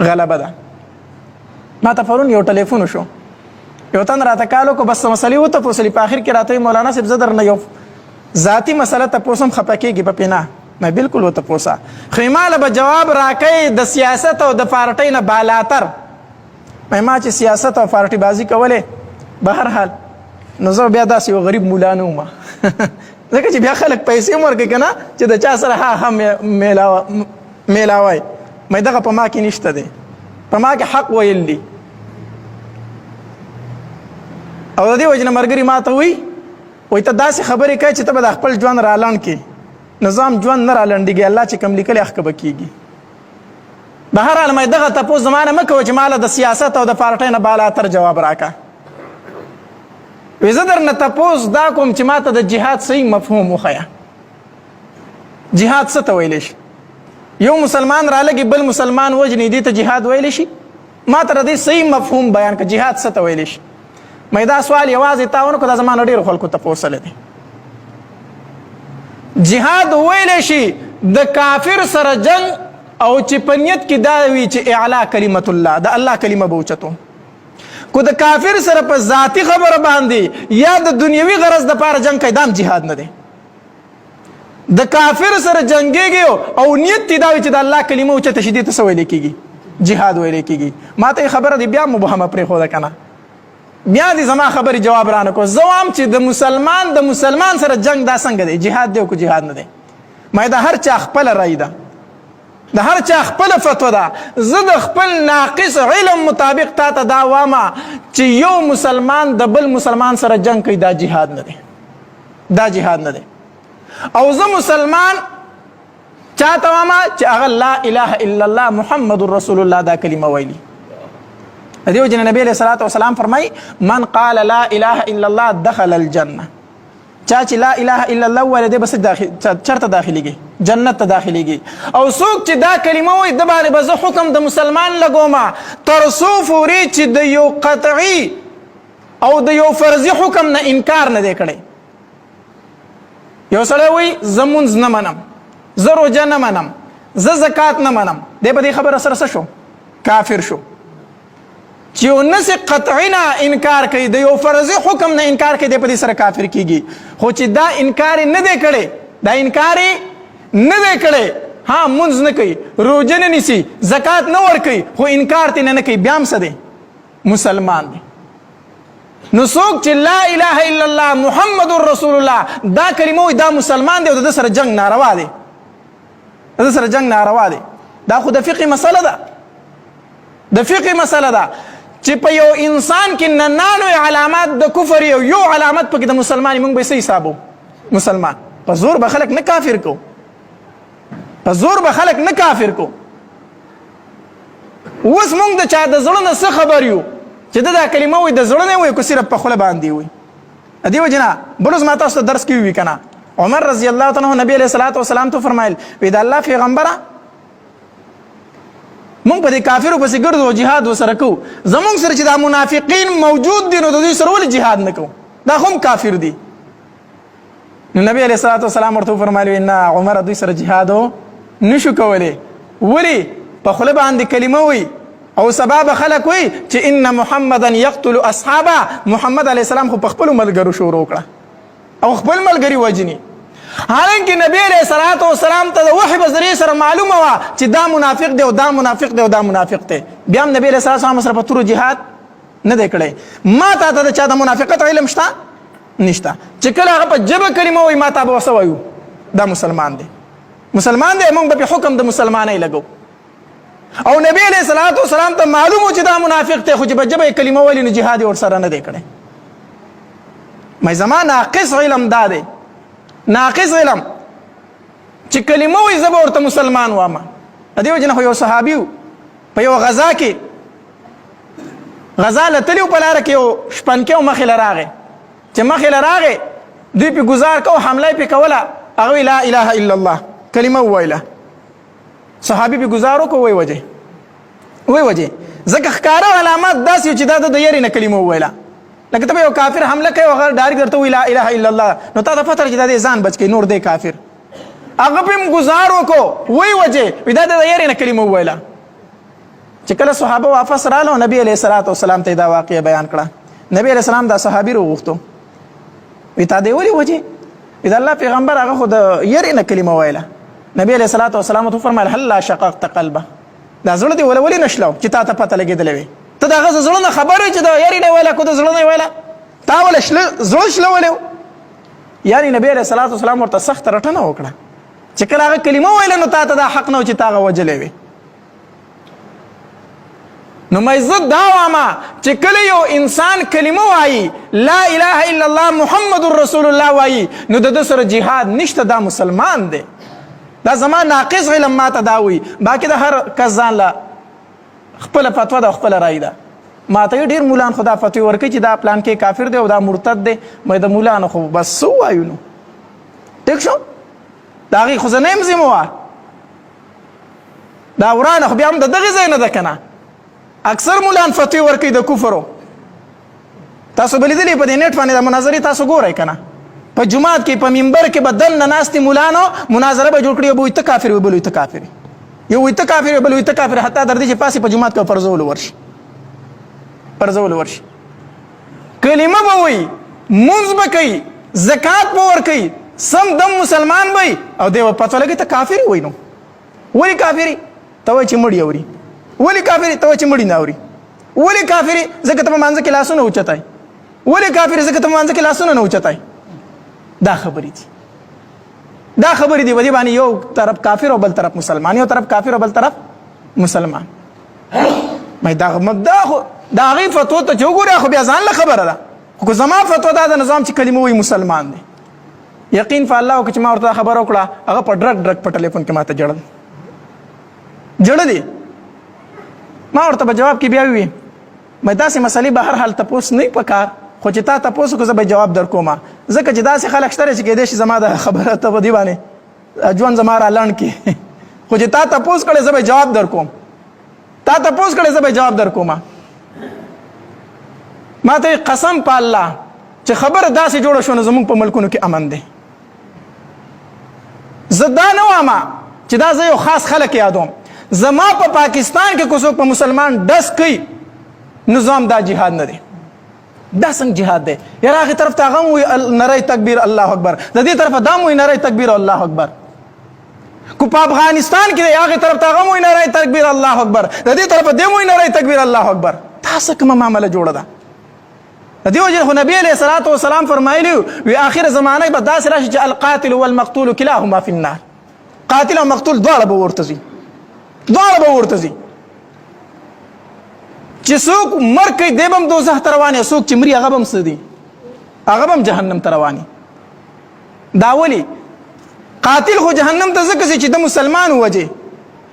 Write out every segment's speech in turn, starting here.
غلبه ده. ما ته پرون یو ټلیفون شو، یو تن راته کالو کو، بس مسلې وته پوسلی، په اخر کې راته مولانا صاحب زه درنه یو ذاتی مسله ته پوسم، خپه کېږي په پینا؟ ما بالکل وته پوسا، خو مال به جواب راکې د سیاست او د پارټۍ نه بالاتر. ما چې سیاست او پارټي بازی کوله، به هر حال نو زه بیا داسې یو غریب مولا نه وم، ځکه چې بیا خلک پیسې هم ورکوي که نه چې د چا سره ها هم میلاوی. مې دغه په ما کې نشته دی، په ما کې حق ویل دي. او د دې وجې نه ملګري ما ته وایي، وایي ته داسې خبرې کوې چې ته به د خپل ژوند رالنډ کړې. نظام ژوند نه رالنډېږي، الله چې کوم لیکلی هغه به کېږي. بهرحال مې دغه تپوس زما نه مه کوه چې ماله د سیاست او د پارټۍ نه بالاتر جواب راکه. وی زه درنه تپوس دا کوم چې ماته د جهاد صحیح مفهوم وښیه، جهاد څه ته ویلی شي؟ یو مسلمان رالګي بل مسلمان وژني، دې ته جهاد ویلی شي؟ ما ته د دې صحیح مفهوم بیان کړه، جهاد څه ته ویلی شي؟ مې دا سوال یوازې تا ونه کړو، دا زما نه ډېرو خلکو تپوس دی. جهاد ویلی شي د کافر سره جنگ، او چې په نیت کې دا وي چې اعلا کلمت الله، د الله کلمه به اوچتو. کو د کافر سره په ذاتی خبره باندې یا د دنیوي غرض د پاره جنگ کوي، دام جهاد نه دی. د کافر سره جنگيږي او نیت دی دا چې د الله کلمه اوچته شي، دې ته څه ویل کېږي؟ جهاد ویل کېږي. ما ته خبره دی بیا مبهمه پرېښوده که نه، بیا دې زما خبرې جواب رانه کو. زه وایم چې د مسلمان د مسلمان سره جنگ دا څنګه دی؟ جهاد دی او که جهاد نه دی؟ ما د هر چا خپله رأی ده، د هر چا خپله فتوا ده. زه د خپل ناقص علم مطابق تا ته دا وایم چې یو مسلمان د بل مسلمان سره جنگ کوي، دا جهاد نه دی، دا جهاد نه دی. او زه مسلمان چاته وایم چې هغه لا اله الا الله محمد رسول الله دا کلمه ویلي. دیو جن نبی علیہ الصلوۃ والسلام فرمای، من قال لا اله الا الله دخل الجنه. چا چې لا اله الا الله ویل دی، بس داخل چرته داخليږي؟ جنت ته داخليږي. او څوک چې دا کلمه وایي، د باندې به زه حکم د مسلمان لګوم تر څو پورې چې د یو قطعي او د یو فرضي حکم نه انکار نه دی کړی. یو سړی وایي زه مونځ نه منم، زه روژه نه منم، زه زکات نه منم، دی په دې خبره سره څه شو؟ کافر شو. چې یو نس قطعي نه انکار کوي، د یو فرضي حکم نه انکار کوي، دی په دې سره کافر کیږي. خو چې دا انکار نه دی کړی، دا انکار نه دی کړی، ها مونځ نه کوي، روژه نه نیسي، زکات نه ورکوي، خو انکار ترې نه کوي، بیا هم څه دی؟ مسلمان دی. نو څوک چې لا اله الا الله محمد رسول الله دا کلمه وایي، دا مسلمان دی او د ده سره جنګ ناروا دی، د ده سره جنګ ناروا دی. دا خو د فقې مسله ده، د فقې مسله ده چې په یو انسان کې 99 علامات د کفر یو یو علامت پکې د مسلمان، موږ به څه حسابو؟ مسلمان. په زور به خلک نه کافر کو، په زور به خلک نه کافر کو. اوس موږ د چا د زړه نه څه خبر یو چې ده دا کلمه وایي، د زړه نه وایي که صرف په خوله باندې وایي؟ د دې وجې نه بل ورځ ما تاسو ته درس کې ووي که نه، عمر رضی الله تعالی عنه نبی علیه الصلاة والسلام ته فرمایل، وی د الله پیغمبره، مونږ په دې کافرو پسې ګرځو او جهاد ورسره کوو، زمونږ سره چې دا منافقین موجود دي، نو د دوی سره ولې جهاد نه کوو؟ دا هم کافر دي. نو نبی علیه الصلاة والسلام ورته وفرمایل، نه عمر، دوی سره جهاد نشو کولی. ولی؟ په خوله باندې کلمه وي او سبا به خلک وایي چې ان محمدا یقتل اصحابه، محمد علیه السلام خو په خپلو ملګرو شروع کړه او خپل ملګري وژني. حالانکه نبی علیه الصلاة والسلام ته د وحي په ذریعه سره معلومه وه چې دا منافق دی او دا منافق دی او دا منافق دی، بیا هم نبی علیه الصلاة والسلام سره په تورو جهاد نه دی کړی. ما تا ته د چا د منافقت علم شته؟ نشته. چې کله هغه په ژبه کلمه وایي، ما تا به څه وایو؟ دا مسلمان دی، مسلمان دی، موږ به په حکم د مسلمانۍ لګو. او نبی علیه الصلاة والسلام ته معلوم و چې دا منافق دی، خو چې په ژبه یې کلمه ویلي، نو جهاد یې ورسره نه دی کړی. مې زما ناقص علم دا دی، ناقص علم چې کلمه وایي، زه به ورته مسلمان وام. د دې وجې نه خو یو صحابي په یو غزا کې، غزا له تلي، په لاره کې یو شپنکی مخې له راغی. چې مخې له راغی، دوی پې ګزار کو، حمله یې پې کوله، هغه لا اله الا الله کلمه وویله. صحابي پې ګزار وکړو، وی وجه، وی وجه، ځکه ښکاره علامات داسې چې دا د یرې نه کلمه وویله. لکه ته یو کافر حمله کوي، هغه ډایرک درته وی لا اله الا الله، نو تا ته پته چې دا دې ځان بچ کړي، نور دی کافر. هغه پې هم ګزار وکړو، وی وجه، وی دا د یرې نه کلمه وویله. چې چې کله صحابه واپس رالو، نبی علیہ الصلوۃ والسلام ته دا واقعه بیان کړه. نبی علیہ السلام دا صحابي وروغتو، وی تا دی ولي وجه؟ اذا الله پیغمبر، هغه خو د یری نه کلمه ویله. نبی علیہ الصلوۃ والسلام ته فرمایل، هل لا شققت قلبه؟ دا زړه دی ولې نشلو چې تا ته پته لګېدلې وي؟ ته د هغه زړه نه خبر چې دا یری نه ویله، کو د زړه نه ویله، تا ول شل زړه شلولې؟ یعنی نبی علیہ الصلوۃ والسلام ورته سخت رټنه وکړه چې کله هغه کلمه ویله نو تا ته دا حق نه چې تا هغه وجلې وي. نو مې زه دا واما چې کله یو انسان کلمه وایي، لا اله الا الله محمد رسول الله وایي، نو د سره جهاد نشته، دا مسلمان دی. دا زما ناقص علم ماته دا وایي، باقي د هر کس ځان له خپل فتوا ده، خپل رائے ده. ماته ډیر مولان خدا فتوی ورکړي چې دا پلان کې کافر دی او دا مرتد دی. مې د مولانو خو بس سو وایو، نو ټیک شو، دا غي خو زه نه یم ذمہ وار. دا ورانه خو بیا هم د دغه ځای نه ده کنه. اکثر مولان فتوی ورکړي د کفرو. تاسو به لیدلې په دې نت باندې د مناظرې، تاسو ګورئ کنه، په جماعت کې په منبر کې بدن نه ناستې مولانو مناظره به جوړ کړي، یو ته کافر وي، بل ته کافر، یو ته کافر، بل ته کافر، حتی در دې چې پاسې په جماعت کې پرزول ورشي، پرزول ورشي. کلمه به وي، منځ به کوي، زکات به ور کوي، سم دم مسلمان وي، او دی پته لګي ته کافر وي. نو ولی کافری؟ ته وای چې مړی اوري. ولی کافری؟ ته وای چې مړی نه اوري. ولی کافری؟ ځکه ته په مانځ کې لاسونه اوچتای. ولی کافری؟ ځکه ته په مانځ کې لاسونه نه اوچتای. دا خبرې دي، دا خبرې دي. ودی باندې یو طرف کافر او بل طرف مسلمان، یو طرف کافر او بل طرف مسلمان. مې دا دا خو دا غي فتوا ته چې وګوره خو بیا ځان له خبره ده، خو زما فتوا دا د نظام چې کلمه وي مسلمان دی. یقین په الله وکړه چې ما ورته خبره وکړه، هغه په ډرګ ډرګ په ټلیفون کې ماته جړل جړلې. ما ورته په جواب کې بیا وی، مې داسې مسلې به هر حال تپوس نه پکار، خو چې تا تپوس کو زه به جواب در کوم، ځکه چې داسې خلک شته چې کېدای شي زما د خبره ته په دې باندې ژوند زما را لنډ کې، خو چې تا تپوس کړی زه به جواب در کوم، تا تپوس کړی زه به جواب در کوم. ما ته قسم په الله چې خبره داسې جوړه شونه زمونږ په ملکونو کې امن دی. زه دا نه وایم چې دا زه یو خاص خلک یادوم، زما په پاکستان کې کو څوک په مسلمان ډس کوي نو زم دا جهاد نه دی. دا څنګه جهاد دی یاره؟ هغه طرف ته هغه وی نری تکبیر الله اکبر، د دې طرفه دا وی نری تکبیر الله اکبر. کو په افغانستان کې هغه طرف ته هغه وی نری تکبیر الله اکبر، د دې طرفه دې وی نری تکبیر الله اکبر. تاسو کومه معاملې جوړه ده؟ د دې وجه خو نبی علیہ الصلوۃ والسلام فرمایلی وی اخر زمانه به داسې راشي چې القاتل والمقتول کلاهما فی النار، قاتل او مقتول دواړه به ورته ځي، دواړه به ورته ځي. چې څوک مرګ کوي دی به هم دوزخ ته روان دی، څوک چې مري هغه به هم څه دي، هغه به هم جهنم ته روان. دا ولې؟ قاتل خو جهنم ته ځکه چې د مسلمان وجه،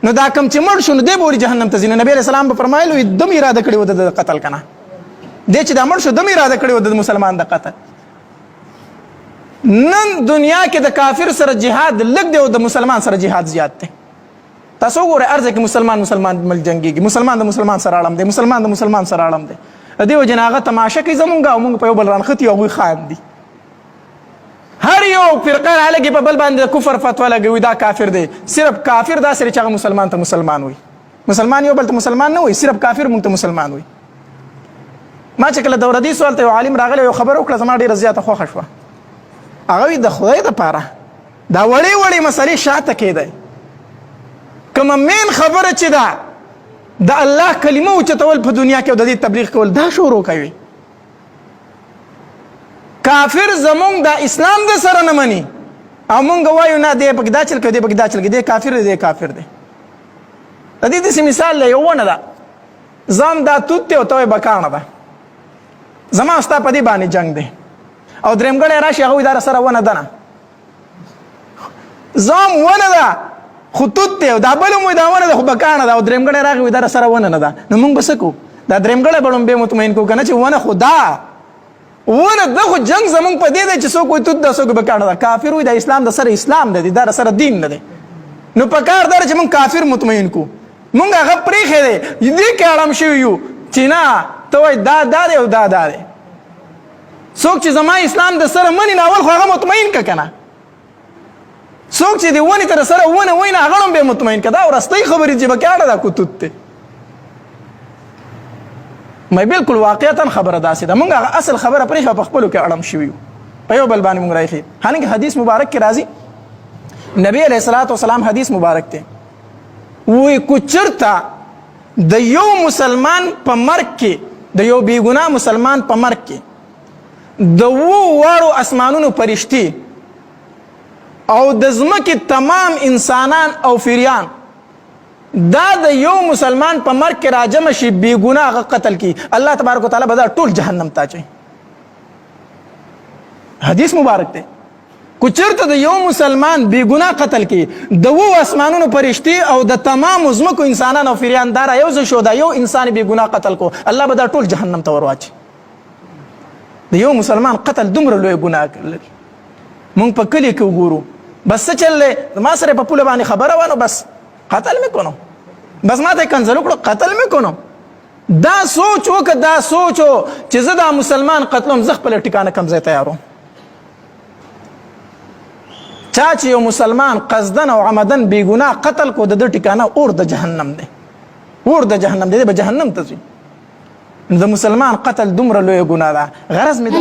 نو دا کم چې مړ شو نو دی به ولې جهنم ته ځي؟ نو نبی علیہ السلام به فرمایلو دم اراده کړې و د قتل کنه، دی چې دا مړ شو دم اراده کړې و د مسلمان د قتل. نن دنیا کې د کافر سره جهاد لږ دی او د مسلمان سره جهاد زیات دی. تاسو وګورئ، ارزه کې مسلمان مسلمان مل جنگيږي، مسلمان د مسلمان سره اړم دی، مسلمان د مسلمان سره اړم دی. د دې وجه نه هغه تماشه کوي زمونږ او مونږ په یو بل رانښتي او هغوی خاندي. هر یو فرقه رالګي په بل باندې کفر فتوا لګوي، دا کافر دی. صرف کافر دا سره چې هغه مسلمان ته مسلمان وي، مسلمان یو بل ته مسلمان نه وي، صرف کافر مونږ ته مسلمان وي. ما چې کله دوره دې سوال ته یو عالم راغلی، یو خبر وکړه، زما ډیره زیاته خوښه شوه. هغه وی د خدای د پاره دا وړې وړې مسلې شاته کېدای، کومه مین خبره چې ده د الله کلمه اوچتول په دنیا کې او د دې تبلیغ کول، دا شروع کوي. کافر زمونږ د اسلام د سره نه مني او مونږ وایو نه دی پکې دا چل کوي، دی پکې دا چل کوي، دی کافر دی، دی کافر دی. د دې داسې مثال دی، یو ونه ده، ځان دا توت دی او ته وایې بکاڼه ده، زما ستا په دې باندې جنګ دی، او درېمګړی راشي هغه وایي دا سره ونه ده، نه زم ونه ده خو توت دی، او دا بل هم وایي دا ونه ده خو بکاڼه ده، او درېمګړی راغی وایي دا سره ونه نه ده، نو مونږ به څه کوو؟ دا درېمګړی به ړومبی مطمئن کوو که نه چې ونه خو ده، ونه ده، خو جنګ زمونږ په دې دی چې څوک وایي توت ده، څوک بکاڼه ده. کافر وایي دا اسلام د سره اسلام نه دی، دا د سره دین نه دی. نو په کار دا چې مونږ کافر مطمئن کو، مونږ هغه پرېښی دی، دې کې اړم شوي یو چې نه ته وایي دا دا دی او دا دا دی. څوک چې زما اسلام د سره مني نو اول خو هغه مطمئن که کنه، څوک چې د ونې تر سره ونه وایي نو هغه هم به مطمئن که. دا ورستۍ خبرې چې بکاړه دا کوتوت دی. مې بالکل واقعیتا خبره داسې ده. مونږ هغه اصل خبره پرېښه، په خپلو کې اړم شوي یو، په یو بل باندې مونږ راایښي. حالانکه حدیث مبارک کې راځي، نبی علیه الصلاة والسلام حدیث مبارک دی، وی کو چرته د یو مسلمان په مرګ کې، د یو بیګناه مسلمان په مرګ کې د وو واړو اسمانونو پرشتي او د ځمکې تمام انسانان او فریان دا د یو مسلمان په مرګ کې راجم شي، بیګناه هغه قتل کی، الله تبارک وتعالی به دا ټول جهنم ته اچوي. حدیث مبارک دی. کو چرته د یو مسلمان بیګناه قتل کی، د وو اسمانونو پرشتي او د تمام ځمکو انسانان او فریان دارا یو ځای شو، دا یو انسان بیګناه قتل کو، الله به دا ټول جهنم ته ورواچي. د یو مسلمان قتل دومره لوی ګناه لري. مونږ په کلي کې وګورو، بس څه چل دی، ما سره په پوله باندې خبره وه، نو بس قتل مې کونو، بس ما ته کنځل وکړو، قتل مې کونو. دا سوچ وکړه، دا سوچ چې زه دا مسلمان قتلوم، زه خپله ټکانه کم ځای تیاروم. چا چې یو مسلمان قصدن او عمدن بېګناه قتل کو، د ده ټکانه اور د جهنم دی، اور د جهنم دی، به جهنم ته ځي. د مسلمان قتل دومره لویه ګناه ده. غرض مې ده.